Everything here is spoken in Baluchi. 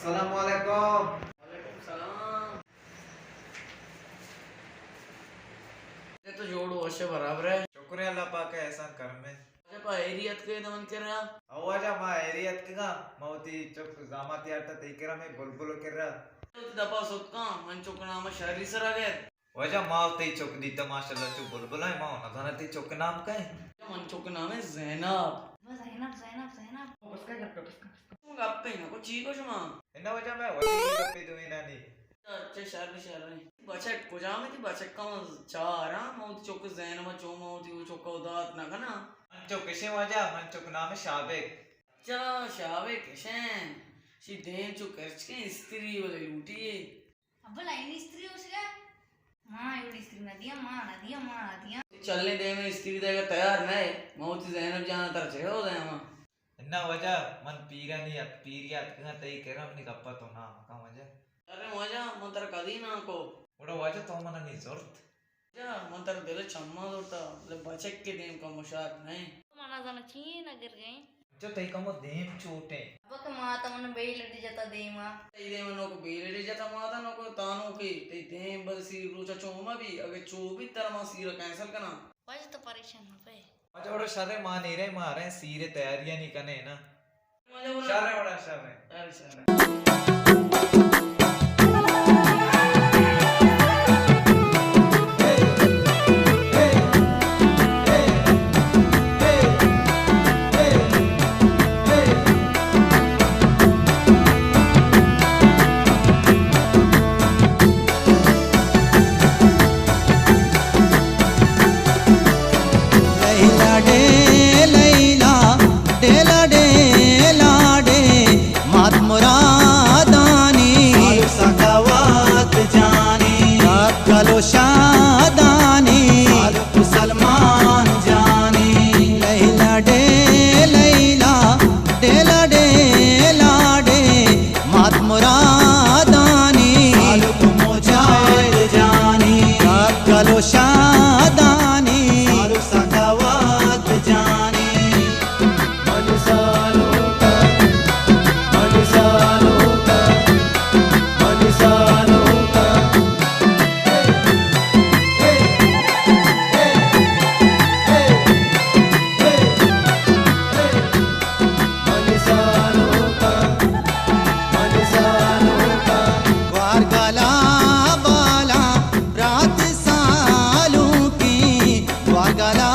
السلام علیکم۔ وعلیکم السلام۔ اے تو جوڑ وش ئے، برابر ئے؟ شکر اے اللہ پاک ءِ احسان کرم ءَ۔ واجہ پہ ایری اتکے دمن کرا؟ او واجہ، ما ایری اتکگاں، ما وتی چک زاماتی آرتا تئی کرا، مئے بلبل کرا۔ تو وتی دپا ستکاں، من چک نام شہری سرا گئے۔ واجہ، ما تئی چک دیتا، ماشاءاللہ، چو بلبل ئے، ما نزاناں تئی چک نام کئے؟ من چک نام ئے زینب۔ زینب، زینب، زینب۔ بس کر، بس کر، بس کر۔ گپے نہ کو، چی کو شما؟ انا واجہ، مئے وتی گپے دوئینانی۔ اچھا، شر، شر۔ بچک کجام ئے؟ تئی بچک کم چار، ہاں؟ من وتی چک زینب چو، من وتی چک دات نہ کناں۔ من چک کشیں واجہ، من چک نام شابک۔ اچھا، شابک کشیں۔ شی دیم چو کرچکیں استری ولے لوٹی ئے۔ ابا لائن استری ہو سکا؟ ما ایوڑی استری نہ دیا، ما نہ دیا، ما نہ دیا۔ چلیں دیم استری دے گا تیار نہ ئے۔ من وتی زینب جان تر چہ ہو دے ہما۔ انا واجہ، من پیرانی ات، پیری اتکگاں تئی کرا، منی گپا تو نام کن واجہ۔ ارے واجہ، من ترا کدی نام کو؟ گڑا واجہ تو منا نی زرت؟ واجہ، من ترا دل چما زرتا، بلے بچک کے دیم کا مشار نہیں۔ منا زانا چین اگر گئے۔ جو تئی کمو دیم چوٹیں۔ ابا کہ ماتا من بیلڈی جتا دیما۔ تئی دیم نوک بیلڈی جتا ماتا نوک تانو کے، تئی دیم بل سی روچا چوما بھی، اگے چو بھی ترا ما سیرا کینسل کنا۔ واجہ تو پریشان مہ بے۔ اچھا، وڑا شر ئے، ما نیریں، ما رہیں سیر ءِ تیاریانی کنیں نا۔ شر ئے، وڑا شر ئے۔ لیلا ڈے لیلا، ڈیلا ڈیلا ڈے، مات مرادانی، سخاوت جانی، کلو شادانی، سلمان جانی۔ لیلا ڈے لیلا، ڈیلا ڈیلا ڈے، مات مرادانی، مجاہد جانی، کلو شادانی، سخاوت جانی۔ گوار گالا بالا برات سالونکی، گوار گالا